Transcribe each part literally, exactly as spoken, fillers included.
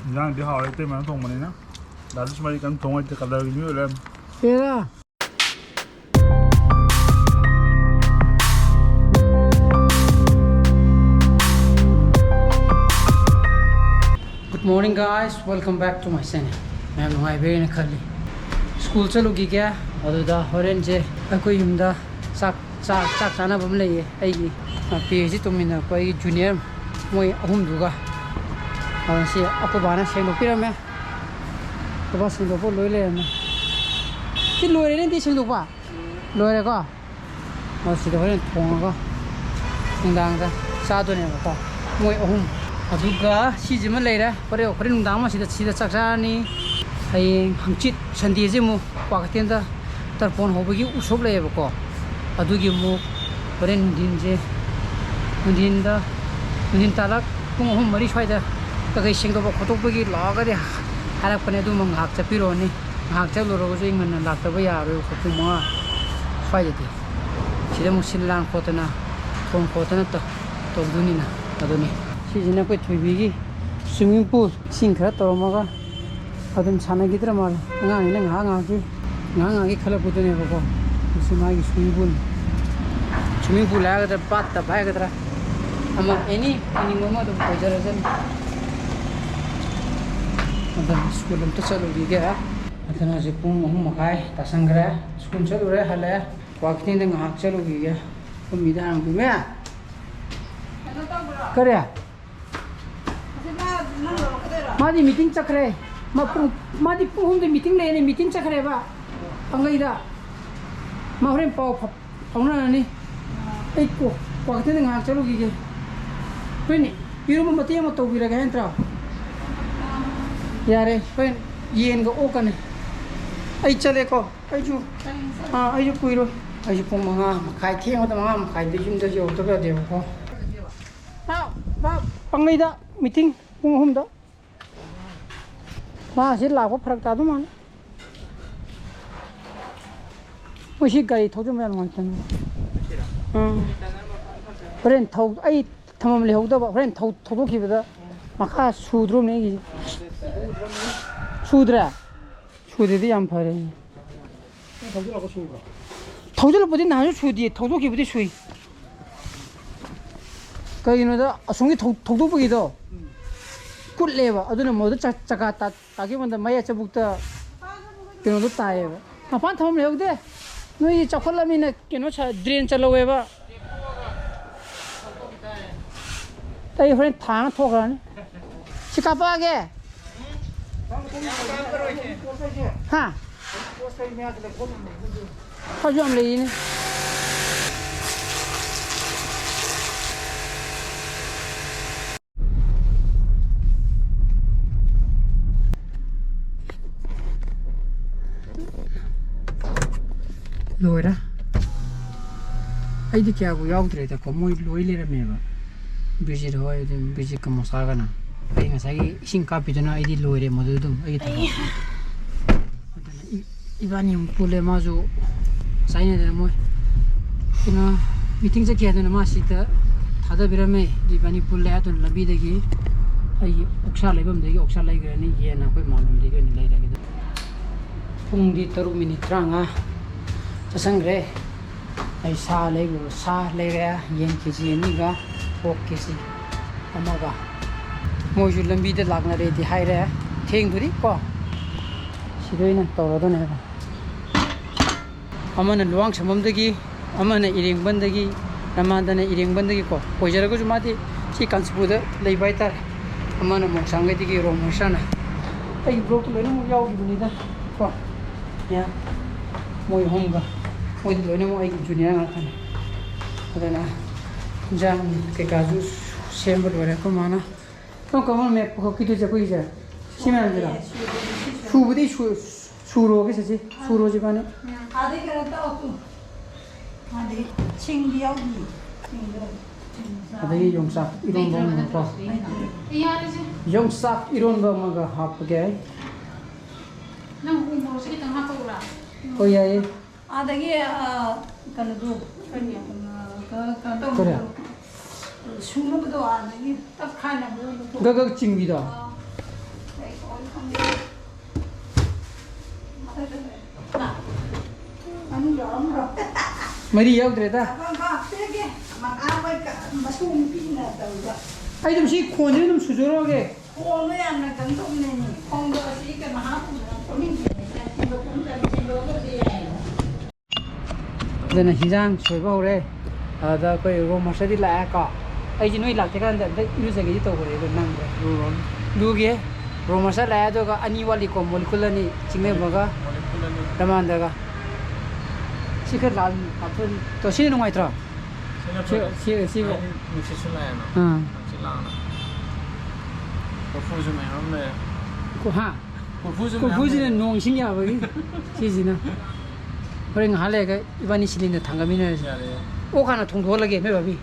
ꯏꯟꯖꯥꯡꯗꯤ ꯍꯥꯎꯔꯦ, ꯏꯇꯩꯃꯅ ꯊꯣꯡꯕꯅꯤꯅ꯫ ꯗꯥ ꯂꯛꯁꯃꯗꯤ ꯀꯩꯝ ꯊꯣꯡ ꯍꯩꯇꯦ, ꯀꯂꯔꯒꯤ ꯃꯤ ꯑꯣꯏ ꯂꯩꯔꯝꯃꯦ꯫ ꯍꯦꯔꯥ꯫ Good morning, guys, welcome back to my channel. ꯃꯌꯥꯝ ꯅꯨꯡꯉꯥꯏꯕꯤꯔꯦꯅ ꯈꯜꯂꯤ꯫ ꯁ꯭ꯀꯨꯜ ꯆꯠꯂꯨꯈꯤꯒꯦ꯫ ꯑꯗꯨꯗ ꯍꯣꯔꯦꯟꯁꯦ ꯑꯩꯈꯣꯏ ꯌꯨꯝꯗ ꯆꯥꯛ ꯆꯥꯛ ꯆꯥꯛ ꯆꯥꯅꯕ ꯑꯃ ꯂꯩꯌꯦ꯫ ꯑꯩꯒꯤ ꯄꯤ ꯑꯩꯆ ꯗꯤ ꯇꯨꯝꯃꯤꯟꯅꯔꯛꯄ ꯑꯩꯒꯤ ꯖꯨꯅꯤꯌꯔ, ꯃꯣꯏ ꯑꯍꯨꯝꯗꯨꯒ꯫ ꯑꯗꯣ ꯁꯤ ꯑꯩꯈꯣꯏ ꯕꯥꯅ ꯁꯦꯡꯗꯣꯛꯄꯤꯔꯝꯃꯦ꯫ ꯑꯩꯈꯣꯏ ꯕꯥ ꯁꯦꯡꯗꯣꯛꯄ ꯂꯣꯏ ꯂꯩꯔꯝꯃꯦ꯫ ꯁꯤ ꯂꯣꯏꯔꯦꯅꯦ, ꯁꯦꯡꯗꯣꯛꯄ ꯂꯣꯏꯔꯦꯀꯣ꯫ ꯑꯗꯣ ꯁꯤꯗ ꯍꯣꯔꯦꯟ ꯊꯣꯡꯉꯒ ꯅꯨꯡꯗꯥꯡꯗ ꯆꯥꯗꯣꯏꯅꯦꯕꯀꯣ, ꯃꯣꯏ ꯑꯍꯨꯝ꯫ ꯑꯗꯨꯒ ꯁꯤꯁꯤꯃ ꯂꯩꯔꯦ꯫ ꯍꯣꯔꯦꯟ ꯍꯣꯔꯦꯟ ꯅꯨꯡꯗꯥꯡ ꯑꯃ ꯁꯤꯗ ꯁꯤꯗ ꯆꯥꯛ ꯆꯥꯔꯅꯤ꯫ ꯍꯌꯦꯡ ꯍꯪꯆꯤꯠ ꯁꯟꯗꯦꯁꯤ ꯑꯃꯨꯛ ꯀ꯭ꯋꯥꯀꯩꯊꯦꯜꯗ ꯇꯔꯄꯣꯟ ꯍꯧꯕꯒꯤ ꯎꯁꯣꯞ ꯂꯩꯌꯦꯕꯀꯣ꯫ ꯑꯗꯨꯒꯤ ꯑꯃꯨꯛ ꯍꯣꯔꯦꯟ ꯅꯨꯡꯊꯤꯟꯁꯦ, ꯅꯨꯡꯊꯤꯟꯗ, ꯅꯨꯡꯊꯤꯟ ꯇꯥꯂꯛ ꯄꯨꯡ ꯑꯍꯨꯝ ꯃꯔꯤ ꯁ꯭ꯋꯥꯏꯗ ꯀꯩꯀꯩ ꯁꯦꯡꯗꯣꯛꯄ ꯈꯣꯠꯇꯣꯛꯄꯒꯤ ꯂꯥꯛꯑꯒꯗꯤ ꯍꯥꯏꯔꯛꯄꯅꯦ꯫ ꯑꯗꯨꯃ ꯉꯥꯏꯍꯥꯛ ꯆꯠꯄꯤꯔꯛꯑꯣꯅꯤ꯫ ꯉꯥꯏꯍꯥꯛ ꯆꯠꯂꯨꯔꯒꯁꯨ ꯑꯩ ꯉꯟꯅ ꯂꯥꯛꯇꯕ ꯌꯥꯔꯣꯏꯕꯀꯣ, ꯄꯨꯡ ꯃꯉꯥ ꯁ꯭ꯋꯥꯏꯗꯗꯤ꯫ ꯁꯤꯗ ꯑꯃꯨꯛ ꯁꯤꯜ ꯂꯥꯡ ꯈꯣꯠꯇꯅ, ꯊꯣꯡ ꯈꯣꯠꯇꯅ ꯇꯧ-, ꯇꯧꯗꯣꯏꯅꯤꯅ꯫ ꯑꯗꯨꯅꯤ꯫ ꯁꯤꯁꯤꯅ ꯑꯩꯈꯣꯏ ꯊꯣꯏꯕꯤꯒꯤ swimming pool꯫ ꯏꯁꯤꯡ ꯈꯔ ꯇꯧꯔꯝꯃꯒ ꯑꯗꯨꯝ ꯁꯥꯟꯅꯈꯤꯗ꯭ꯔ ꯃꯥꯜꯂꯦ꯫ ꯑꯉꯥꯡꯅꯤꯅ ꯉꯥꯏꯍꯥꯛ ꯉꯥꯏꯍꯥꯛꯀꯤ, ꯉꯥꯏꯍꯥꯛ ꯉꯥꯏꯍꯥꯛꯀꯤ ꯈꯜꯂꯛꯄꯗꯨꯅꯦꯕꯀꯣ꯫ ꯃꯁꯤ ꯃꯥꯒꯤ swimming pool꯫ Swimming pool ꯍꯥꯏꯒꯗ꯭ꯔꯥ, bathtub ꯍꯥꯏꯒꯗ꯭ꯔꯥ, ꯑꯃ ꯑꯦꯅꯤ ꯑꯅꯤꯡꯕ ꯑꯃ ꯑꯗꯨꯝ ꯑꯣꯏꯖꯔꯁꯅꯤ꯫ ꯑꯗꯨꯅ ꯁ꯭ꯀꯨꯜ ꯑꯝꯇ ꯆꯠꯂꯨꯈꯤꯒꯦ꯫ ꯑꯗꯨꯅ ꯍꯧꯖꯤꯛ ꯄꯨꯡ ꯑꯍꯨꯝ ꯃꯈꯥꯏ ꯇꯥꯁꯟꯈ꯭ꯔꯦ꯫ ꯁ꯭ꯀꯨꯜ ꯆꯠꯂꯨꯔꯦ, ꯍꯜꯂꯛꯑꯦ꯫ ꯀ꯭ꯋꯥꯀꯩꯊꯦꯜꯗ ꯉꯥꯏꯍꯥꯛ ꯆꯠꯂꯨꯈꯤꯒꯦ꯫ ꯑꯩꯈꯣꯏ ꯃꯤꯗ ꯍꯥꯟꯅ ꯄꯤꯃꯦ꯫ ꯀꯔꯤ? ꯃꯥꯗꯤ meeting ꯆꯠꯈ꯭ꯔꯦ꯫ ꯃꯥ ꯄꯨꯡ, ꯃꯥꯗꯤ ꯄꯨꯡ ꯑꯍꯨꯝꯗ meeting ꯂꯩꯌꯦꯅꯦ, meeting ꯆꯠꯈ꯭ꯔꯦꯕ ꯄꯥꯡꯒꯩꯗ꯫ ꯃꯥ ꯍꯣꯔꯦꯟ ꯄꯥꯎ ꯐꯥꯎ-, ꯐꯥꯎꯅꯔꯅꯤ꯫ ꯑꯩ ꯀꯣ-, ꯀ꯭ꯋꯥꯀꯩꯊꯦꯜꯗ ꯉꯥꯏꯍꯥꯛ ꯆꯠꯂꯨꯈꯤꯒꯦ꯫ ꯍꯣꯏꯅꯦ, ꯏꯔꯨꯝꯕ ꯃꯇꯦꯛ ꯑꯃ ꯇꯧꯕꯤꯔꯒꯦ ꯍꯥꯏ ꯅꯠꯇ꯭ꯔꯣ? ꯌꯥꯔꯦ, ꯍꯣꯔꯦꯟ ꯌꯦꯟꯒ ꯑꯣꯛꯀꯅꯤ꯫ ꯑꯩ ꯆꯠꯂꯦꯀꯣ꯫ ꯑꯩꯁꯨ, ꯑꯥ, ꯑꯩꯁꯨ ꯀꯨꯏꯔꯣꯏ꯫ ꯑꯩꯁꯨ ꯄꯨꯡ ꯃꯉꯥ ꯃꯈꯥꯏ, ꯊꯦꯡꯕꯗ ꯃꯉꯥ ꯃꯈꯥꯏꯗ ꯌꯨꯝꯗ ꯌꯧꯔꯛꯇꯕ ꯌꯥꯗꯦꯕꯀꯣ꯫ ꯃꯥ, ꯃꯥ ꯄꯥꯡꯒꯩꯗ meeting ꯄꯨꯡ ꯑꯍꯨꯝꯗ꯫ ꯃꯥ ꯑꯁꯤ ꯂꯥꯛꯄ ꯐꯔꯛ ꯇꯥꯗꯧ ꯃꯥꯜꯂꯦ꯫ ꯃꯣꯏ ꯁꯤ ꯒꯥꯔꯤ ꯊꯧꯖꯤꯟꯕ ꯌꯥꯝ ꯅꯨꯡꯉꯥꯏꯇꯕꯅꯤ꯫ ꯎꯝ꯫ ꯍꯣꯔꯦꯟ ꯊꯧ-, ꯑꯩ ꯊꯝꯐꯝ ꯂꯩꯍꯧꯗꯕ, ꯍꯣꯔꯦꯟ ꯊꯧ-, ꯊꯧꯗꯣꯛꯈꯤꯕꯗ ꯃꯈꯥ ꯁꯨꯗ꯭ꯔꯣꯝꯅꯦ ꯑꯩꯒꯤꯁꯦ꯫ ꯁꯨꯗ꯭ꯔꯦ? ꯁꯨꯗ꯭ꯔꯗꯤ ꯌꯥꯝ ꯐꯔꯦ꯫ ꯊꯧꯖꯤꯜꯂꯛꯄꯗꯤ ꯅꯍꯥꯟꯁꯨ ꯁꯨꯗꯦ, ꯊꯧꯗꯣꯛꯈꯤꯕꯗꯤ ꯁꯨꯏ꯫ ꯀꯩꯒꯤꯅꯣꯗ ꯑꯁꯣꯝꯒꯤ ꯊꯧ-, ꯊꯧꯗꯣꯛꯄꯒꯤꯗꯣ ꯀꯨꯠꯂꯦꯕ, ꯑꯗꯨꯅ ꯃꯗꯨ ꯆ-, ꯆꯀꯥ ꯇꯥ-, ꯇꯥꯈꯤꯕ ꯃꯇꯝꯗ ꯃꯌꯥ ꯆꯕꯨꯛꯇ ꯀꯩꯅꯣꯗꯣ ꯇꯥꯏꯌꯦꯕ꯫ ꯃꯄꯥꯟ ꯊꯝꯐꯝ ꯂꯩꯍꯧꯗꯦ꯫ ꯅꯣꯏꯗꯤ ꯆꯥꯎꯈꯠꯂꯕꯅꯤꯅ ꯀꯩꯅꯣ ꯁꯥ-, drain ꯆꯠꯍꯧꯋꯦꯕ꯫ ꯑꯩ ꯍꯣꯔꯦꯟ ꯊꯥꯡ ꯊꯣꯛꯈ꯭ꯔꯅꯤ꯫ ꯁꯤ ꯀꯥꯄꯛꯑꯒꯦ꯫ ꯍꯥ? ꯈꯔꯁꯨ ꯌꯥꯝ ꯂꯩꯌꯦꯅꯦ꯫ ꯂꯣꯏꯔꯦ꯫ ꯑꯩꯗꯤ ꯀꯌꯥꯕꯨ ꯌꯥꯎꯗ꯭ꯔꯦꯗꯀꯣ, ꯃꯣꯏ ꯂꯣꯏ ꯂꯩꯔꯝꯃꯦꯕ꯫ ꯕ꯭ꯔꯤꯖꯤꯠ ꯍꯣꯏ, ꯑꯗꯨꯝ ꯕ꯭ꯔꯤꯖꯤꯠꯀ ꯃꯣꯁꯥꯒꯅ꯫ ꯑꯩ ꯉꯁꯥꯏꯒꯤ ꯏꯁꯤꯡ ꯀꯥꯞꯄꯤꯗꯨꯅ ꯑꯩꯗꯤ ꯂꯣꯏꯔꯦ ꯃꯗꯨ ꯑꯗꯨꯝ ꯑꯩꯒꯤ ꯊꯕꯛ꯫ ꯑꯗꯨꯅ ꯏ-, ꯏꯕꯥꯅꯤ ꯑꯃꯨꯛ ꯄꯨꯜꯂꯦ, ꯃꯥꯁꯨ ꯉꯁꯥꯏꯅꯗꯅ ꯃꯣꯏ ꯀꯩꯅꯣ meeting ꯆꯠꯀꯦ ꯍꯥꯏꯗꯨꯅ ꯃꯥ ꯁꯤꯗ ꯊꯥꯗꯕꯤꯔꯝꯃꯦ꯫ ꯑꯗꯨ ꯏꯕꯥꯅꯤ ꯄꯨꯜꯂꯦ꯫ ꯑꯗꯨꯅ ꯂꯝꯕꯤꯗꯒꯤ ꯑꯩꯒꯤ ꯑꯣꯛꯁꯥ ꯂꯩꯐꯝꯗꯒꯤ ꯑꯣꯛꯁꯥ ꯂꯩꯈ꯭ꯔꯅꯤ, ꯌꯦꯟꯅ ꯑꯩꯈꯣꯏ ꯃꯥꯂꯣꯝꯗꯒꯤ ꯑꯣꯏꯅ ꯂꯩꯔꯒꯦ꯫ ꯄꯨꯡꯗꯤ ꯇꯔꯨꯛ ꯃꯤꯅꯤꯠ ꯇꯔꯥꯃꯉꯥ ꯆꯠꯁꯟꯈ꯭ꯔꯦ꯫ ꯑꯩ ꯁꯥ ꯂꯩꯔꯨ-, ꯁꯥ ꯂꯩꯔꯦ, ꯌꯦꯟ ꯀꯦ ꯖꯤ ꯑꯅꯤꯒ, pork ꯀꯦ ꯖꯤ ꯑꯃꯒ꯫ ꯃꯣꯏꯁꯨ ꯂꯝꯕꯤꯗ ꯂꯥꯛꯅꯔꯦꯗꯤ ꯍꯥꯏꯔꯦ, ꯊꯦꯡꯗꯣꯔꯤ ꯀꯣ꯫ ꯁꯤꯗ ꯑꯣꯏꯅ ꯇꯧꯔꯗꯣꯏꯅꯦꯕ꯫ ꯑꯃꯅ ꯂꯨꯋꯥꯡꯁꯪꯕꯝꯗꯒꯤ, ꯑꯃꯅ ꯏꯔꯦꯡꯕꯟꯗꯒꯤ, ꯅꯃꯥꯟꯗꯅ ꯏꯔꯦꯡꯕꯟꯗꯒꯤꯀꯣ ꯑꯣꯏꯖꯔꯒꯁꯨ ꯃꯥꯗꯤ ꯁꯤ ꯀꯥꯟꯆꯤꯄꯨꯔꯗ ꯂꯩꯕ ꯍꯥꯏꯇꯥꯔꯦ꯫ ꯑꯃꯅ ꯃꯣꯡꯁꯥꯡꯒꯩꯗꯒꯤ ꯔꯣꯝ ꯃꯣꯡꯁꯥꯅ꯫ ꯑꯩꯒꯤ vlogꯇ ꯂꯣꯏꯅꯃꯛ ꯌꯥꯎꯈꯤꯕꯅꯤꯗ ꯀꯣ꯫ ꯌꯥ, ꯃꯣꯏ ꯑꯍꯨꯝꯒ꯫ ꯃꯣꯏꯗꯤ ꯂꯣꯏꯅꯃꯛ ꯑꯩꯒꯤ junior ꯉꯥꯛꯇꯅꯤ꯫ ꯑꯗꯨꯅ ꯏꯟꯖꯥꯡ ꯀꯩꯀꯥꯁꯨ ꯁꯦꯝꯕ ꯂꯣꯏꯔꯦ ꯑꯩꯈꯣꯏ ꯃꯥꯅ꯫ ꯀꯔꯝ ꯀꯔꯝꯕ ꯃꯦꯠꯄ ꯈꯣꯠꯈꯤꯗꯣꯏꯁꯦ ꯑꯩꯈꯣꯏꯒꯤꯁꯦ? ꯁꯤ ꯃꯌꯥꯝꯁꯤꯔꯣ? ꯁꯨꯕꯗꯤ ꯁꯨ-, ꯁꯨꯔꯣꯒꯦ ꯆꯦꯆꯦ꯫ ꯁꯨꯔꯣꯁꯤ ꯏꯕꯥꯅꯤ꯫ ꯑꯗꯩ ꯀꯩꯅꯣ ꯇꯧ, ꯇꯨ꯫ ꯑꯗꯩ ꯁꯤꯡꯗꯤ ꯌꯥꯎꯗꯤꯌꯦ꯫ ꯁꯤꯡꯗꯣ, ꯁꯤꯡ ꯆꯥ-, ꯑꯗꯒꯤ ꯌꯣꯡꯆꯥꯛ ꯏꯔꯣꯟꯕ ꯑꯃꯒꯀꯣ꯫ ꯂꯩꯇ꯭ꯔꯕ ꯅꯠꯇ꯭ꯔꯣ? ꯌꯥꯔꯦꯁꯦ꯫ ꯌꯣꯡꯆꯥꯛ ꯏꯔꯣꯟꯕ ꯑꯃꯒ ꯍꯥꯞꯄꯒꯦ꯫ ꯅꯪ ꯎ ꯃꯣꯔꯣꯛꯁꯦ ꯈꯤꯇꯪ ꯍꯥꯞꯄꯛꯎꯔꯥ? ꯍꯣꯏ, ꯌꯥꯏꯌꯦ꯫ ꯑꯗꯒꯤ, ꯑ, ꯀꯩꯅꯣꯗꯣ, ꯀꯔꯤ? ꯑ, ꯀ-, ꯀꯩꯅꯣ ꯇꯧꯕꯗꯣ꯫ ꯀꯔꯤ? ꯁꯨꯅꯕꯗꯣ ꯑꯥꯗꯒꯤ ꯇꯛꯈꯥꯏꯅꯕꯗꯣ ꯑꯗꯨ ꯒꯛ ꯒꯛ ꯆꯤꯡꯕꯤꯗꯣ꯫ ꯑꯥ꯫ ꯀꯩ ꯀꯧꯏ ꯈꯪꯗꯦ꯫ ꯃꯊꯛꯇ ꯂꯩ꯫ ꯃꯅꯨꯡ ꯌꯥꯎꯔꯝꯗ꯭ꯔꯣ? ꯃꯔꯤ ꯌꯥꯎꯗ꯭ꯔꯦꯗ꯫ ꯑꯗꯣ ꯉꯥꯛꯇꯒꯤ ꯃꯉꯥ ꯃꯣꯏ ꯀ-, ꯃꯁꯨ ꯅꯨꯄꯤꯅ ꯇꯧꯕ꯫ ꯑꯩ ꯑꯗꯨꯝ ꯁꯤ ꯈꯣꯟꯁꯤ ꯑꯗꯨꯝ ꯁꯨꯖꯔꯛꯑꯒꯦ꯫ ꯈꯣꯟꯗꯣ ꯌꯥꯝꯅ ꯀꯩꯅꯣ ꯇꯧꯕꯅꯦꯃꯤ꯫ ꯈꯣꯡꯗꯣ ꯑꯁꯤ ꯀꯩꯅꯣ ꯍꯥꯞꯄꯨꯗꯅ ꯈꯣꯠꯅꯤꯡꯗꯦꯅꯦ꯫ ꯁꯦꯡꯗꯣꯛꯄ ꯑꯃ ꯆꯪꯉꯦ, ꯁꯦꯡꯗꯣꯛꯑꯒꯗꯤ ꯌꯥꯏꯌꯦꯕ꯫ ꯑꯗꯨꯅ ꯍꯤꯟꯖꯥꯡ ꯁꯣꯏꯕ ꯍꯧꯔꯦ꯫ ꯑꯗ ꯑꯩꯈꯣꯏ ꯔꯣ ꯃꯥꯁꯇꯔꯗꯤ ꯂꯥꯛꯑꯦꯀꯣ꯫ ꯑꯩꯁꯦ ꯅꯣꯏ ꯂꯥꯛꯇ꯭ꯔꯤꯀꯥꯟꯗ ꯑꯝꯇ ꯏꯔꯨꯖꯒꯦꯗꯤ ꯇꯧꯕꯅꯦ, ꯑꯗꯣ ꯅꯪꯗ꯭ꯔꯦ꯫ ꯂꯨꯔꯣꯅꯤ꯫ ꯂꯨꯒꯦ꯫ ꯔꯣ ꯃꯥꯁꯇꯔ ꯂꯥꯛꯑꯦ, ꯑꯗꯨꯒ ꯑꯅꯤ ꯋꯥꯠꯂꯤꯀꯣ, ꯃꯣꯂꯤꯀꯨꯜ ꯑꯅꯤ, ꯆꯤꯡꯂꯦꯝꯕꯒ ꯃꯣꯂꯤꯀꯨꯜ ꯑꯅꯤ꯫ ꯔꯃꯥꯟꯗꯒ꯫ ꯁꯤ ꯈꯔ ꯂꯥꯞ-, ꯂꯥꯞꯊꯣꯛ-, ꯇꯣ, ꯁꯤꯅ ꯅꯨꯡꯉꯥꯏꯇ꯭ꯔꯣ? ꯁꯤꯅ ꯁꯤ, ꯐꯔꯦ꯫ ꯁꯤ, ꯁꯤ꯫ ꯍꯥꯏꯗꯤ ꯅꯨꯡꯁꯤꯠꯁꯨ ꯂꯥꯛꯑꯦꯅ꯫ ꯑꯥ꯫ ꯍꯛꯆꯤꯠ ꯂꯥꯡꯅ꯫ ꯀꯣꯔꯐꯨꯁꯨ ꯃꯌꯥꯝ ꯑꯃ ꯂꯩꯔꯦ꯫ ꯀꯣ-, ꯍꯥ? ꯀꯣꯔꯐꯨꯁꯨ ꯃꯌꯥꯝ ꯀꯣꯔꯐꯨꯁꯤꯅ ꯂꯩꯔꯦ꯫ ꯅꯣꯡ ꯏꯁꯤꯡ ꯌꯥꯕꯒꯤ꯫ ꯁꯤꯁꯤꯅ꯫ ꯍꯣꯔꯦꯟ ꯉꯥꯏꯍꯥꯛ ꯂꯩꯔꯒ ꯏꯕꯥꯅꯤ ꯁꯤꯂꯤꯡꯗ ꯊꯥꯡꯒꯠꯃꯤꯟꯅꯔꯁꯤ꯫ ꯌꯥꯔꯦ, ꯌꯥꯔꯦ꯫ ꯑꯣꯛ ꯍꯥꯟꯅ ꯊꯣꯡꯗꯣꯛꯍꯜꯂꯒꯦ, ꯅꯣꯏ ꯚꯥꯕꯤ꯫ ꯎꯝ꯫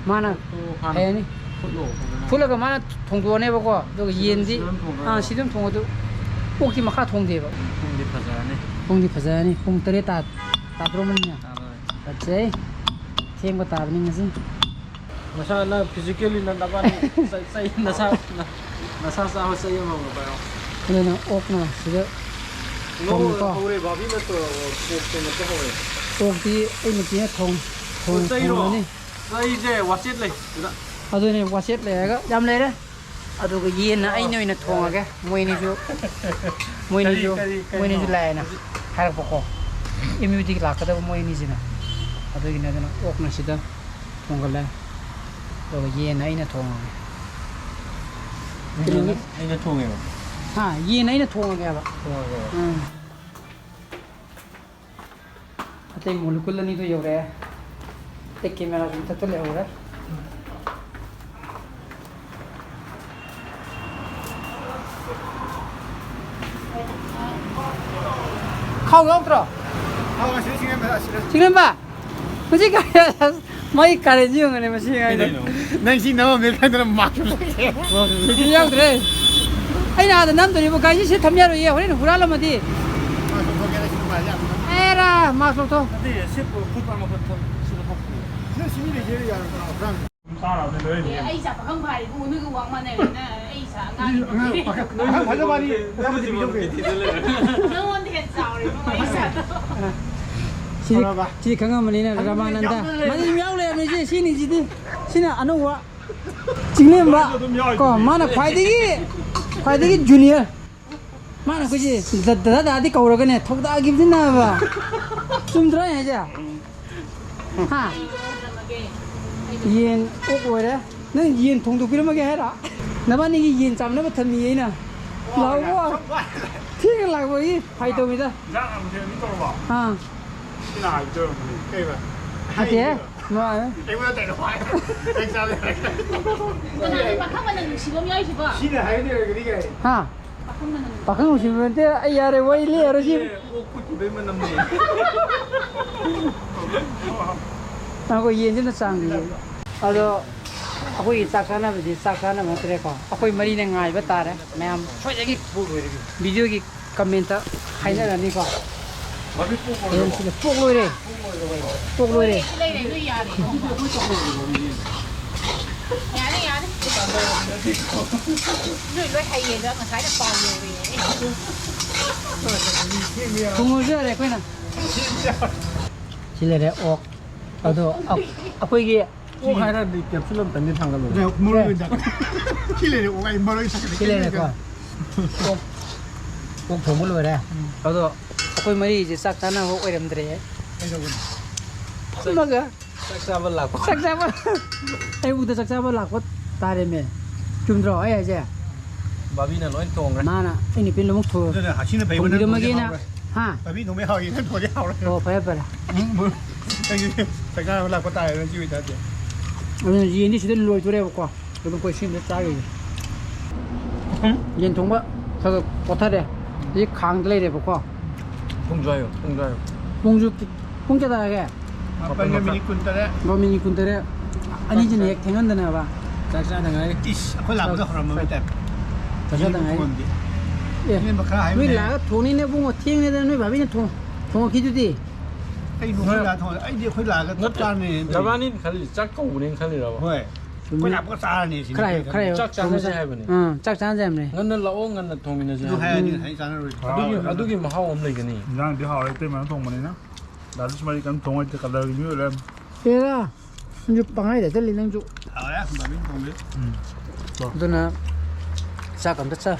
ꯃꯥꯅ ꯑꯣꯛꯇꯣ ꯍꯥꯟꯅ ꯍꯩꯔꯅꯤ꯫ ꯐꯨꯠꯂꯣ, ꯐꯖꯅ꯫ ꯐꯨꯠꯂꯒ ꯃꯥꯅ ꯊꯣꯡꯗꯣꯛꯑꯅꯦꯕꯀꯣ, ꯑꯗꯨꯒ ꯁꯤꯗ, ꯌꯦꯟꯗꯤ, ꯁꯤꯗ ꯑꯗꯨꯝ ꯊꯣꯡꯗꯣꯏꯔꯣ? ꯑꯥ, ꯁꯤꯗ ꯑꯗꯨꯝ ꯊꯣꯡꯉꯣ꯫ ꯑꯗꯨ ꯑꯣꯛꯇꯤ ꯃꯈꯥ ꯊꯣꯡꯗꯦꯕ꯫ ꯎꯝ, ꯄꯨꯡꯗꯤ ꯐꯖꯔꯅꯤ꯫ ꯄꯨꯡꯗꯤ ꯐꯖꯔꯅꯤ꯫ ꯄꯨꯡ ꯇꯔꯦꯠ ꯇꯥ-, ꯇꯥꯗ꯭ꯔꯣꯃꯅꯤꯅ꯫ ꯇꯥꯗꯣꯔꯦ꯫ ꯐꯖꯩ꯫ ꯊꯦꯡꯕ ꯇꯥꯕꯅꯤ ꯉꯁꯤ꯫ ꯅꯁꯥ, ꯅꯪ physically ꯅꯪ ꯅꯕꯥꯅꯤ ꯆꯩ, ꯆꯩ, ꯅꯁꯥ, ꯅ-, ꯅꯁꯥ ꯆꯥꯕ ꯆꯩ ꯑꯃꯃꯝꯒ ꯄꯥꯏꯔꯣ꯫ ꯑꯗꯨꯅ ꯑꯣꯛꯅ ꯁꯤꯗ ꯅꯣ, ꯊꯣꯡꯉꯦꯀꯣ꯫ ꯍꯧꯔꯦ, ꯚꯥꯕꯤꯅ ꯇꯧꯔꯕ ꯄꯣꯛ ꯊꯣꯡꯕ ꯍꯧꯔꯦ꯫ ꯑꯣꯛꯇꯤ ꯑꯩ ꯅꯨꯄꯤꯅ ꯊꯣꯡ-, ꯊꯣꯡ-, ꯆꯩꯔꯣ? ꯊꯣꯡꯉꯅꯤ꯫ ꯆꯩꯁꯦ ꯋꯥꯆꯦꯠ ꯂꯩ ꯁꯤꯗ꯫ ꯑꯗꯨꯅꯦ, ꯋꯥꯆꯦꯠ ꯂꯩꯔꯒ ꯌꯥꯝ ꯂꯩꯔꯦ꯫ ꯑꯗꯨꯒ ꯌꯦꯟꯅ ꯑꯩꯅ ꯑꯣꯏꯅ ꯊꯣꯡꯉꯒꯦ꯫ ꯃꯣꯏꯅꯤꯁꯨ, ꯃꯣꯏꯅꯤꯁꯨ, ꯀꯔꯤ, ꯀꯔꯤ, ꯀꯔꯤꯅꯣ? ꯃꯣꯏꯅꯤꯁꯨ ꯂꯥꯛꯑꯦꯅ ꯍꯥꯏꯔꯛꯄꯀꯣ꯫ ꯑꯦꯝ ꯌꯨꯗꯒꯤ ꯂꯥꯛꯀꯗꯕ ꯃꯣꯏꯅꯤꯁꯤꯅ꯫ ꯑꯗꯨꯒꯤꯅꯦ, ꯑꯗꯨꯅ ꯑꯣꯛꯅ ꯁꯤꯗ ꯊꯣꯡꯒꯠꯂꯦ꯫ ꯑꯗꯨꯒ ꯌꯦꯟꯅ ꯑꯩꯅ ꯊꯣꯡꯉꯒꯦ꯫ ꯌꯦꯟꯅ ꯀꯩꯅꯣꯒꯤ ꯑꯩꯅ ꯊꯣꯡꯉꯦꯕ꯫ ꯍꯥ? ꯌꯦꯟꯅ ꯑꯩꯅ ꯊꯣꯡꯉꯒꯦꯕ꯫ ꯊꯣꯡꯉꯒꯦꯕ꯫ ꯎꯝ꯫ ꯑꯇꯩ ꯃꯣꯂꯤꯀꯨꯜ ꯑꯅꯤꯗꯣ ꯌꯧꯔꯛꯑꯦ꯫ ꯑꯇꯩ ꯀꯦꯃꯦꯔꯥꯁꯨ ꯃꯊꯛꯇ ꯂꯩꯍꯧꯔꯦ꯫ ꯈꯥꯎ ꯌꯥꯎꯗ꯭ꯔꯣ? ꯈꯥꯎ ꯑꯁꯤꯗ ꯆꯤꯡꯂꯦꯝꯕ, ꯑꯁꯤꯗ꯫ ꯆꯤꯡꯂꯦꯝꯕ! ꯃꯁꯤ ꯀꯥꯏ-, ꯃꯥꯒꯤ ꯀꯥꯔꯦꯟꯁꯤ ꯌꯦꯡꯉꯨꯅꯦ, ꯃꯁꯤ ꯑꯉꯥꯡꯁꯦ꯫ ꯀꯩꯗꯧꯅꯣ? ꯅꯪ ꯁꯤ ꯅꯝꯃꯝꯃꯦ ꯈꯪꯗꯅ ꯃꯥꯛꯁ ꯎꯞꯄꯦ꯫ ꯁꯤꯗꯤ ꯌꯥꯎꯗ꯭ꯔꯦ꯫ ꯑꯩꯅ ꯑꯥꯗ ꯅꯝꯗꯣꯔꯤꯕ ꯒꯥꯔꯤꯁꯤ ꯁꯤꯗ ꯊꯝ ꯌꯥꯔꯣꯏꯌꯦ, ꯍꯣꯔꯦꯟ ꯍꯨꯔꯥꯜꯂꯝꯃꯗꯤ꯫ ꯃꯥꯛꯁ ꯂꯧꯊꯣꯛꯀꯦ, ꯑꯩ ꯁꯤ ꯅꯨꯡꯉꯥꯏꯔꯗꯤ ꯌꯥꯝ ꯅꯝꯃꯦ꯫ ꯑꯦꯔꯥ, ꯃꯥꯛꯁ ꯂꯧꯊꯣꯛ꯫ ꯅꯠꯇꯦ, ꯁꯤ ꯐꯨꯠ ꯄꯥꯝ ꯃꯈꯜ ꯊꯝ-, ꯁꯤꯗ ꯊꯝ-꯫ ꯅꯪ ꯁꯤ ꯃꯤ ꯂꯩꯖꯩ ꯌꯥꯔꯣꯏꯗ꯭ꯔꯣ? ꯍꯨꯔꯥꯟ-꯫ ꯆꯥꯔꯕꯅꯤ ꯂꯣꯏ꯫ ꯑꯦ, ꯑꯩ ꯏꯆꯥ ꯄꯥꯈꯪ ꯐꯥꯔꯦ ꯏꯕꯨꯡꯉꯣ, ꯅꯣꯏꯒ ꯋꯥꯡ ꯃꯥꯟꯅꯔꯦꯅ ꯑꯩ ꯏꯆꯥ ꯑꯉꯥꯡ ꯑꯉꯥꯡ ꯄꯥꯈꯪ, ꯑꯉꯥꯡ ꯐꯖꯕꯅꯤ, ꯐꯖꯕꯗꯤ ꯄꯤꯖꯧꯒꯦ꯫ ꯅꯉꯣꯟꯗ ꯍꯦꯟꯅ ꯆꯥꯎꯔꯦ ꯏꯕꯨꯡꯉꯣ ꯑꯩ ꯏꯆꯥꯗꯣ꯫ ꯁꯤꯗꯤ, ꯐꯔꯕ? ꯁꯤꯗꯤ ꯈꯪꯉꯝꯕꯅꯤꯅ, ꯑꯗꯨꯗꯤ ꯔꯃꯥꯅꯟꯗ꯫ ꯌꯥꯎꯗ ꯂꯩꯔꯦ꯫ ꯃꯥꯗꯤ ꯑꯗꯨꯝ ꯌꯥꯎ ꯂꯩꯔꯝꯃꯦ, ꯁꯤ, ꯁꯤꯅꯤꯁꯤꯗꯤ꯫ ꯁꯤꯅ ꯑꯅꯧꯕ꯫ ꯆꯤꯡꯂꯦꯝꯕ꯫ ꯃꯥꯁꯨ ꯑꯗꯨꯝ ꯌꯥꯎꯔꯤꯗꯨꯗꯤ꯫ ꯀꯣ, ꯃꯥꯅ ꯈ꯭ꯋꯥꯏꯗꯒꯤ, ꯈ꯭ꯋꯥꯏꯗꯒꯤ junior꯫ ꯃꯥꯅ ꯑꯩꯈꯣꯏꯁꯦ ꯗ-, ꯗꯗꯥ ꯗꯗꯥꯗꯤ ꯀꯧꯔꯒꯅꯦ, ꯊꯧꯗꯥꯈꯤꯕꯁꯤꯅꯕ꯫ ꯆꯨꯝꯗ꯭ꯔꯣ ꯑꯩ ꯍꯥꯏꯁꯦ? ꯍꯥ? ꯌꯦꯟ ꯑꯣꯛ ꯑꯣꯏꯔꯦ꯫ ꯅꯪ ꯌꯦꯟ ꯊꯣꯡꯗꯣꯛꯄꯤꯔꯝꯃꯒꯦ ꯍꯥꯏꯔꯣ? ꯅꯕꯥꯅꯤꯒꯤ ꯌꯦꯟ ꯆꯥꯝꯅꯕ ꯊꯝꯃꯤꯌꯦ ꯑꯩꯅ꯫ ꯂꯥꯛꯑꯣ꯫ ꯊꯦꯡꯅ ꯂꯥꯛꯄꯒꯤ ꯐꯥꯏ ꯇꯧꯕꯤꯗ꯫ ꯏꯟꯖꯥꯡ ꯃꯊꯦꯜ ꯑꯅꯤ ꯇꯧꯔꯕꯣ? ꯑꯥ꯫ ꯁꯤꯅ ꯍꯥꯏꯕꯗꯣ ꯑꯣꯏꯔꯝꯒꯅꯤ꯫ ꯀꯩꯕ? ꯅꯠꯇꯦ꯫ ꯍꯥꯏꯔꯤꯕ? ꯃꯥ-, ꯑꯩꯉꯣꯟꯗ ꯀꯩꯅꯣ ꯍꯥꯏ-, ꯍꯦꯛ ꯆꯥꯕ ꯌꯥꯔꯦ꯫ ꯀꯅꯥꯅꯣ ꯄꯥꯈꯪ ꯃꯅꯝ ꯅꯨꯡꯁꯤꯕ ꯑꯃ ꯌꯥꯎꯔꯤꯁꯤꯕꯣ? ꯁꯤꯅ ꯍꯥꯏꯕꯗꯤ ꯑꯣꯏꯔꯝꯒꯅꯤ ꯀꯩ? ꯍꯥ? ꯄꯥꯈꯪ ꯃꯅꯝ ꯅꯨꯡꯁꯤꯕ꯫ ꯄꯥꯈꯪ ꯅꯨꯡꯁꯤꯕ ꯅꯠꯇꯦ, ꯑꯩ ꯌꯥꯔꯦ, ꯋꯥꯔꯤ ꯂꯤꯔꯔꯣꯏꯁꯤ꯫ ꯑꯣꯛ ꯐꯨꯠꯈꯤꯕꯩ ꯃꯅꯝꯅꯦ꯫ ꯉꯥꯏꯈꯣ, ꯌꯦꯟꯁꯤꯅ ꯆꯥꯡꯁꯦ꯫ ꯑꯗꯣ ꯑꯩꯈꯣꯏꯒꯤ ꯆꯥꯛ ꯆꯥꯅꯕꯁꯤ ꯆꯥꯛ ꯆꯥꯅꯕ ꯅꯠꯇ꯭ꯔꯦꯀꯣ, ꯑꯩꯈꯣꯏ ꯃꯔꯤꯅ ꯉꯥꯏꯕ ꯇꯥꯔꯦ ꯃꯌꯥꯝ꯫ ꯁꯣꯏꯗꯒꯤ ꯚꯤꯗꯤꯑꯣꯒꯤ ꯀꯃꯦꯟꯇ ꯍꯥꯏꯅꯔꯅꯤꯀꯣ꯫ ꯃꯃꯤꯠ ꯄꯣꯛ ꯂꯣꯏꯔꯕꯣ? ꯌꯦꯟꯁꯤꯗ ꯄꯣꯛ ꯂꯣꯏꯔꯦ꯫ ꯄꯣꯛ ꯂꯣꯏꯔꯦ꯫ ꯁꯤ ꯂꯩꯔꯦ, ꯅꯣꯏ ꯌꯥꯔꯦ꯫ ꯌꯥꯔꯦ, ꯌꯥꯔꯦ꯫ ꯅꯣꯏ ꯂꯣꯏ ꯍꯩꯌꯦꯗ, ꯉꯁꯥꯏꯅ ꯄꯥꯎ ꯌꯧꯔꯦ꯫ ꯊꯣꯡꯉꯁꯨ ꯌꯥꯔꯦ ꯑꯩꯈꯣꯏꯅ꯫ ꯁꯤ ꯂꯩꯔꯦ ꯑꯣꯛ꯫ ꯑꯗꯣ ꯑꯩꯈꯣꯏꯒꯤ ꯑꯣꯛ ꯍꯥꯏꯔꯗꯤ capsule ꯑꯝꯇꯪꯗꯤ ꯊꯥꯡꯒꯠꯂꯨ꯫ ꯃꯔꯣꯏ ꯑꯣꯏꯅ ꯊꯥꯡꯒꯠꯂꯦ꯫ ꯁꯤ ꯂꯩꯔꯦ, ꯑꯣꯛ ꯑꯩ ꯃꯔꯣꯏ ꯊꯥꯡꯒꯠꯂꯦ꯫ ꯁꯤ ꯂꯩꯔꯦꯀꯣ꯫ ꯑꯣꯛ, ꯑꯣꯛ ꯊꯣꯡꯕ ꯂꯣꯏꯔꯦ꯫ ꯎꯝ꯫ ꯑꯗꯣ ꯑꯩꯈꯣꯏ ꯃꯔꯤꯁꯦ ꯆꯥꯛ ꯆꯥꯅꯕ ꯑꯣꯏꯔꯝꯗ꯭ꯔꯦ꯫ ꯀꯩꯗꯧꯕꯅꯣ? ꯐꯝꯃꯒ ꯆꯥꯛ ꯆꯥꯕ ꯂꯥꯛꯄ꯫ ꯆꯥꯛ ꯆꯥꯕ꯫ ꯑꯌꯨꯛꯇ ꯆꯥꯛ ꯆꯥꯕ ꯂꯥꯛꯄ ꯇꯥꯔꯦꯃꯦ꯫ ꯆꯨꯝꯗ꯭ꯔꯣ ꯑꯩ ꯍꯥꯏꯁꯦ? ꯕꯥꯕꯤꯅ ꯂꯣꯏ ꯊꯣꯡꯈ꯭ꯔꯦ꯫ ꯃꯥꯅ ꯑꯩ ꯅꯨꯄꯤꯅ ꯑꯃꯨꯛ ꯊꯣꯡ-, ꯑꯗꯨꯅ ꯍꯥꯁꯤꯅ ꯐꯩꯕ ꯅꯪ ꯊꯣꯡꯕꯤꯔꯝꯃꯒꯦꯅ꯫ ꯊꯣꯡꯕꯗꯤ ꯍꯥꯎꯔꯣꯏ꯫ ꯍꯥ? ꯕꯥꯕꯤ ꯊꯣꯡꯕ ꯍꯥꯎꯏ, ꯅꯪ ꯊꯣꯡꯕꯗꯤ ꯍꯥꯎꯔꯣꯏ꯫ ꯑꯣ, ꯐꯔꯦ, ꯐꯔꯦ꯫ ꯎꯝ, ꯆꯥꯛ ꯆꯥꯕ ꯂꯥꯛꯄ ꯇꯥꯔꯦ ꯉꯁꯤ ꯑꯣꯏꯇꯥꯔꯗꯤ꯫ ꯑꯗꯨꯅ ꯌꯦꯟꯗꯤ ꯁꯤꯗ ꯂꯣꯏꯗꯣꯔꯦꯕꯀꯣ꯫ ꯑꯗꯨꯝ ꯑꯩꯈꯣꯏ ꯁꯤꯡꯗ ꯆꯥꯈꯤꯒꯦ꯫ ꯌꯦꯟ ꯊꯣꯡꯕ ꯈꯔ ꯈꯔ ꯀꯣꯠꯊꯔꯦ꯫ ꯁꯤ ꯈꯥꯡꯗ ꯂꯩꯔꯦꯕꯀꯣ꯫ ꯄꯨꯡꯁꯨ ꯍꯥꯏꯌꯣ, ꯄꯨꯡꯁꯨ ꯍꯥꯏꯌꯣ꯫ ꯄꯨꯡꯁꯨ ꯀꯤ-, ꯄꯨꯡ ꯀꯌꯥ ꯇꯥꯔꯒꯦ? ꯃꯥꯄꯟꯒ ꯃꯤꯅꯤꯠ ꯀꯨꯟꯇꯔꯦꯠ꯫ ꯃꯥꯄꯟ ꯃꯤꯅꯤꯠ ꯀꯨꯟꯇꯔꯦꯠ꯫ ꯑꯅꯤꯁꯤꯅ ꯍꯦꯛ ꯊꯦꯡꯍꯟꯗꯅꯕ꯫ ꯆꯥꯛ ꯆꯥꯗ ꯉꯥꯏꯔꯤ꯫ ꯏꯁ, ꯑꯩꯈꯣꯏ ꯂꯥꯛꯄꯗ ꯍꯧꯔꯝꯃꯕꯩ type꯫ ꯆꯥꯛ ꯆꯥꯗ ꯉꯥꯏꯔꯤ꯫ ꯌꯦꯟ ꯊꯣꯡꯉꯝꯗꯦ꯫ ꯑꯦ, ꯌꯦꯟ ꯃꯈꯥ ꯍꯥꯏꯕꯅꯦ꯫ ꯅꯣꯏ ꯂꯥꯛꯑꯒ ꯊꯣꯡꯅꯤꯅꯦ ꯏꯕꯨꯡꯉꯣ, ꯊꯦꯡꯅꯦꯗꯅ ꯅꯣꯏ ꯚꯥꯕꯤꯅ ꯊꯣꯡ-, ꯊꯣꯡꯉꯛꯈꯤꯗꯨꯗꯤ꯫ ꯑꯩ ꯅꯨꯡꯁꯤꯠ ꯂꯥꯛꯑ ꯊꯣꯡꯉꯦ꯫ ꯑꯩꯗꯤ ꯑꯩꯈꯣꯏ ꯂꯥꯛꯑꯒ ꯆꯞ ꯅꯠꯇꯦ, ꯆꯥꯔꯅꯤ ꯁꯤꯅꯤ꯫ ꯅꯕꯥꯅꯤꯅ ꯈꯜꯂꯤꯁꯦ ꯆꯥꯛ ꯀꯧꯕꯅꯦꯅ ꯈꯜꯂꯤꯔꯕ? ꯍꯣꯏ꯫ ꯆꯨꯝꯃꯤ꯫ ꯑꯩꯈꯣꯏ ꯂꯥꯛꯄꯒ ꯆꯥꯔꯅꯤ ꯁꯤꯅꯤ꯫ ꯈꯔ ꯍꯥꯏꯌꯨ, ꯈꯔ ꯍꯥꯏꯌꯨ꯫ ꯆꯥꯛ ꯆꯥꯅꯁꯦ ꯍꯥꯏꯕꯅꯤ꯫ ꯑꯥ, ꯆꯥꯛ ꯆꯥꯅꯁꯦ ꯍꯥꯏꯕꯅꯤ꯫ ꯉꯟꯅ ꯂꯥꯛꯑꯣ, ꯉꯟꯅ ꯊꯣꯡꯃꯤꯟꯅꯁꯦ ꯑꯗꯨ ꯍꯥꯏꯕꯅꯤ꯫ ꯍꯥꯏꯔꯗꯤ ꯉꯁꯥꯏ ꯆꯥꯅꯔꯣꯏ꯫ ꯑꯗꯨꯒꯤ, ꯑꯗꯨꯒꯤ ꯃꯍꯥꯎ ꯑꯃ ꯂꯩꯒꯅꯤ꯫ ꯏꯟꯖꯥꯡꯗꯤ ꯍꯥꯎꯔꯦ, ꯏꯇꯩꯃꯅ ꯊꯣꯡꯕꯅꯤꯅ꯫ ꯗꯥ ꯂꯛꯁꯃꯤꯗꯤ ꯀꯩꯝ ꯊꯣꯡ ꯍꯩꯇꯦ, ꯀꯂꯔꯒꯤ ꯃꯤ ꯑꯣꯏ ꯂꯩꯔꯝꯃꯦ꯫ ꯍꯦꯔꯥ, ꯅꯪꯁꯨ ꯄꯪꯍꯥꯏꯗ ꯍꯥꯏꯖꯜꯂꯤ ꯅꯪꯁꯨ꯫ ꯍꯥꯎꯔꯦ, ꯕꯥꯕꯤꯅ ꯊꯣꯡꯕꯁꯦ꯫ ꯎꯝ꯫ ꯑꯗꯨꯅ ꯆꯥꯛ ꯑꯝꯇ ꯆꯥ-,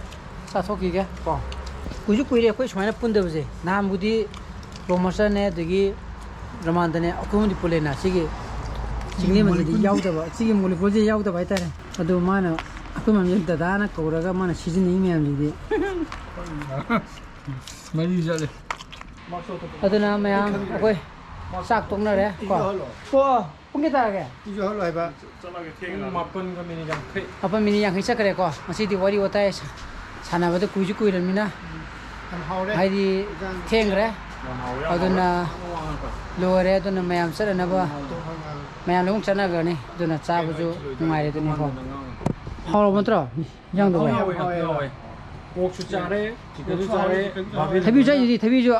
ꯆꯥꯊꯣꯛꯈꯤꯒꯦ ꯀꯣ꯫ ꯀꯨꯏꯁꯨ ꯀꯨꯏꯔꯦ ꯑꯩꯈꯣꯏ ꯁꯨꯃꯥꯏꯅ ꯄꯨꯟꯗꯕꯁꯦ꯫ ꯅꯍꯥꯟꯕꯨꯗꯤ ꯄ꯭ꯔꯣꯃꯣꯁꯟꯅꯦ, ꯑꯗꯒꯤ ꯔꯃꯥꯟꯗꯅꯦ, ꯑꯩꯈꯣꯏ ꯑꯍꯨꯝꯗꯤ ꯄꯨꯜꯂꯦꯅ꯫ ꯁꯤꯒꯤ ꯆꯤꯡꯂꯦꯝꯕꯁꯤꯗꯤ molecule ꯌꯥꯎꯗꯕ, ꯁꯤꯒꯤ molecule ꯁꯦ ꯌꯥꯎꯗꯕ ꯍꯥꯏꯇꯥꯔꯦ꯫ ꯑꯗꯣ ꯃꯥꯅ, ꯑꯩꯈꯣꯏ ꯃꯌꯥꯝꯁꯦ ꯗꯗꯥꯅ ꯀꯧꯔꯒ ꯃꯥꯅ ꯁꯤꯖꯤꯟꯅꯩ ꯃꯌꯥꯝꯁꯤꯗꯤ꯫ ꯃꯔꯤ ꯆꯠꯂꯦ꯫ ꯑꯗꯨꯅ ꯃꯌꯥꯝ ꯑꯩꯈꯣꯏ ꯆꯥꯛ ꯇꯣꯛꯅꯔꯦ ꯀꯣ꯫ ꯏꯁꯤꯡ ꯌꯥꯎꯍꯜꯂꯣ꯫ ꯑꯣ, ꯄꯨꯡ ꯀꯌꯥ ꯇꯥꯔꯒꯦ? ꯏꯁꯤꯡ ꯌꯥꯎꯍꯜꯂꯣ ꯍꯥꯏꯕ꯫ ꯄꯨꯡ ꯃꯥꯄꯟꯒ ꯃꯤꯅꯤꯠ ꯌꯥꯡꯈꯩ꯫ ꯃꯥꯄꯟ ꯃꯤꯅꯤꯠ ꯌꯥꯡꯈꯩ ꯆꯠꯈ꯭ꯔꯦꯀꯣ꯫ ꯉꯁꯤꯗꯤ ꯋꯥꯔꯤ ꯋꯥꯇꯥꯏ ꯁꯥ-, ꯁꯥꯟꯅꯕꯗ ꯀꯨꯏꯁꯨ ꯀꯨꯏꯔꯕꯅꯤꯅ꯫ ꯌꯥꯝ ꯍꯥꯎꯔꯦ꯫ ꯍꯥꯏꯗꯤ ꯏꯟꯖꯥꯡ ꯊꯦꯡꯈ꯭ꯔꯦ꯫ ꯌꯥꯝ ꯍꯥꯎꯋꯦ, ꯌꯥꯝ ꯑꯗꯨꯅ ꯍꯥꯎꯋꯦ꯫ ꯂꯣꯏꯔꯦ꯫ ꯑꯗꯨꯅ ꯃꯌꯥꯝ ꯆꯠꯅꯅꯕ, ꯃꯌꯥꯝ ꯂꯣꯏꯅ ꯆꯠꯅꯈ꯭ꯔꯅꯤ꯫ ꯑꯗꯨꯅ ꯆꯥꯕꯁꯨ ꯅꯨꯡꯉꯥꯏꯔꯦ ꯑꯗꯨꯅꯤꯀꯣ꯫ ꯍꯥꯎꯔꯕ ꯅꯠꯇ꯭ꯔꯣ? ꯏꯟꯖꯥꯡꯗꯨꯕꯨ? ꯌꯥꯝ ꯍꯥꯎꯋꯦ, ꯌꯥꯝ ꯍꯥꯎꯋꯦ꯫ ꯄꯣꯔꯛꯁꯨ ꯆꯥꯔꯦ, ꯆꯤꯛꯀꯟꯁꯨ ꯆꯥꯔꯦ, ꯕꯥꯕꯤꯅ ꯊꯕꯤꯁꯨ ꯂꯣꯏꯅ ꯆꯥꯏꯗꯨꯗꯤ, ꯊꯕꯤꯁꯨ꯫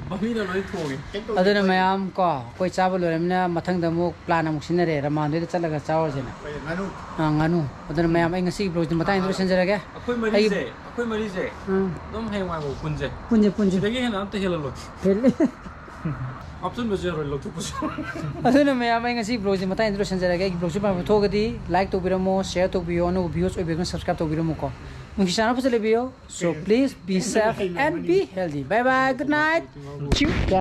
ꯕꯥꯕꯤꯅ ꯂꯣꯏ ꯊꯣꯡꯉꯦ꯫ ꯑꯗꯨꯅ ꯃꯌꯥꯝ ꯀꯣ, ꯑꯩꯈꯣꯏ ꯆꯥꯕ ꯂꯣꯏꯔꯕꯅꯤꯅ ꯃꯊꯪꯗ ꯑꯃꯨꯛ plan ꯑꯃꯨꯛ ꯁꯤꯟꯅꯔꯦ, ꯔꯃꯥꯟꯗꯨꯗ ꯆꯠꯂꯒ ꯆꯥꯎꯔꯁꯦꯅ꯫ ꯉꯥꯅꯨ꯫ ꯑꯥ, ꯉꯥꯅꯨ꯫ ꯑꯗꯨꯅ ꯃꯌꯥꯝ, ꯑꯩ ꯉꯁꯤꯒꯤ vlog ꯁꯤ ꯃꯇꯥꯡ ꯑꯗꯨꯗ ꯂꯣꯏꯁꯤꯟꯖꯔꯒꯦ꯫ ꯑꯩꯈꯣꯏ ꯃꯔꯤꯁꯦ, ꯑꯩꯒꯤ ꯑꯩꯈꯣꯏ ꯃꯔꯤꯁꯦ ꯎꯝ꯫ ꯑꯗꯨꯝ ꯍꯌꯦꯡꯋꯥꯏꯐꯥꯎ ꯄꯨꯟꯁꯦ꯫ ꯄꯨꯟꯁꯦ, ꯄꯨꯟꯁꯦ꯫ ꯁꯤꯗꯒꯤ ꯍꯦꯟꯅ ꯑꯝꯇ ꯍꯦꯜꯍꯜꯂꯣꯏ꯫ ꯍꯦꯜꯂꯦ꯫ ꯍꯥꯞꯆꯤꯟꯕꯁꯨ ꯌꯥꯔꯣꯏ, ꯂꯧꯊꯣꯛꯄꯁꯨ ꯌꯥꯔꯣꯏ꯫ ꯑꯗꯨꯅ ꯃꯌꯥꯝ, ꯑꯩ ꯉꯁꯤ vlog ꯁꯤ ꯃꯇꯥꯡ ꯑꯗꯨꯗ ꯂꯣꯏꯁꯤꯟꯖꯔꯒꯦ꯫ ꯑꯩꯒꯤ vlog ꯁꯤ ꯄꯥꯝꯕ ꯊꯣꯛꯑꯒꯗꯤ like ꯇꯧꯕꯤꯔꯝꯃꯣ, share ꯇꯧꯕꯤꯌꯣ, ꯑꯅꯧꯕ viewers ꯑꯣꯏꯕꯤꯔꯒꯅ subscribe ꯇꯧꯕꯤꯔꯝꯃꯨꯀꯣ꯫ ꯅꯨꯡꯁꯤ ꯆꯥꯟꯅ ꯐꯖꯅ ꯂꯩꯕꯤꯌꯣ꯫ So please be safe and be healthy. Bye bye. Good night. Cheers.